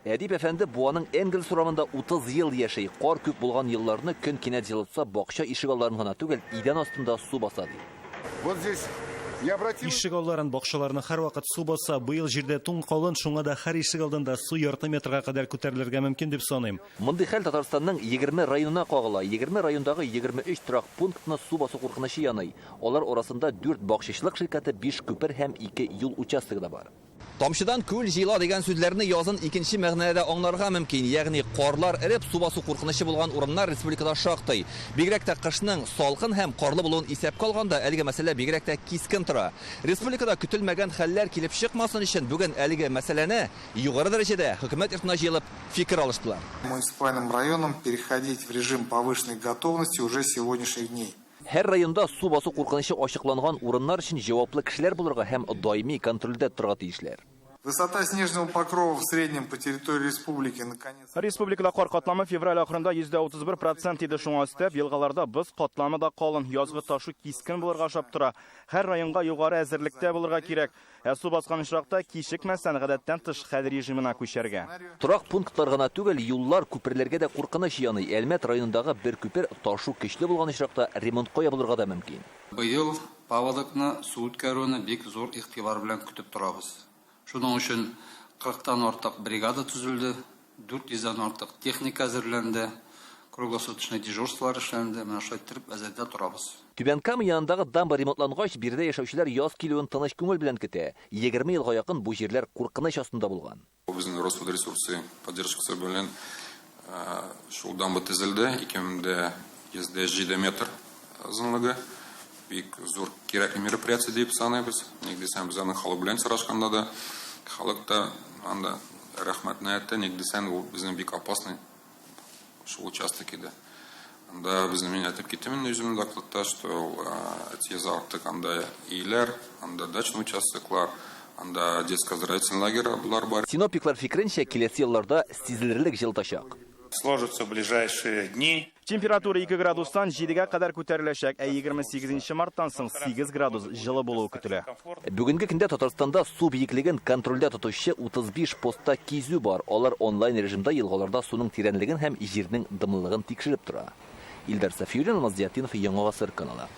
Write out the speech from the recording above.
Әдип әфәнде Буаның Энгельс урамында 30 ел яши. Кар күп булган елларны көн кинәт җылытса, бакча ишегалларын гына түгел, идән астын да су баса, ди. Вот здесь необратимо. Ишегалларын, бакчаларны һәрвакыт су баса. Быел җирдә туң калын, шуңа да һәр ишегалдында су ярты метрга кадәр күтәрелергә мөмкин дип саныйм. Мондый хәл Татарстанның 20 районына кагыла. 20 райондагы 23 торак пунктны су басу куркынычы яный. Алар арасында дүрт бакчачылык ширкәте, биш күпер һәм ике юл участогы да бар. Тамчыдан күл җыела дигән сүзләрне язын икенче мәгънәдә дә аңларга мөмкин. Ягъни карлар эреп, су басу куркынычы булган урыннар республикада шактый. Бигрәк тә кышның салкын һәм карлы булуын исәпкә алганда, әлеге мәсьәлә бигрәк тә кискен тора. Республикада көтелмәгән хәлләр килеп чыкмасын өчен бүген әлеге мәсьәләне югары дәрәҗәдә Хөкүмәт йортына җыелып фикер алыштылар. Муниципальным районам переходить в режим повышенной готовности уже с сегодняшних дней. Һәр районда су басу куркынычы ачыкланган урыннар өчен җаваплы кешеләр булырга һәм даими контрольдә торырга тиешләр. Высота снежного покрова в среднем по территории республики на конец. Республикада кар катламы февраль ахырында 31% процент иде. Шуңа өстәп, елгаларда боз катламы да калын. Язгы ташу кискен булырга ошап тора. Һәр районга югары әзерлектә булырга кирәк. Ә су баскан очракта кичекмәстән гадәттән тыш хәл режимына күчәргә. Торак пунктлар гына түгел, юллар, күперләргә дә куркыныч яный. Әлмәт районындагы бер күпер ташу көчле булган очракта ремонтка ябылырга да мөмкин. Быел паводокны, су үткәрүне бик зур игътибар белән көтеп торабыз. Шуның өчен кырыктан артык бригада төзелде, 400 дән артык техника әзерләнде, круглосуточный дежурстволар эшләнде. Менә шулай иттереп әзердә торабыз. Түбән Кама янындагы дамба ремонтлангач, биредә яшәүчеләр яз килүен тыныч күңел белән көтә. 20 елга якын бу җирләр куркыныч астында булган. Безнең Росводресурсы поддержкасы белән шул дамба төзелде, 2107 метр озынлыгы. Бик зур кирәкле мероприятие дип саныйбыз. Ник дисәң, без аның халык белән сорашканда да, халык та анда рәхмәтне әйтте. Ник дисәң, ул безнең бик опасный шул участок иде. Анда безнең мин әйтеп киттем инде үземнең докладта, что тиз артык анда өйләр, анда дачный участоклар, анда детско-оздоровительный лагерьлар бар. Синоптиклар фикеренчә, киләсе елларда сизелерлек җылытачак. Сложится в ближайшие дни. Температура 2 градустан 7-гә кадәр күтәреләчәк, ә 28 марттан соң 8 градус җылы булуы көтелә. Бүгенге көндә Татарстанда су биеклеген контрольдә тотучы 35 постта кизү бар. Алар онлайн режимда елгаларда суның тирәнлеген һәм җирнең дымлылыгын тикшереп тора. Илдар Сафиуллин, Алмаз Зиятдинов, Яңа Гасыр каналы.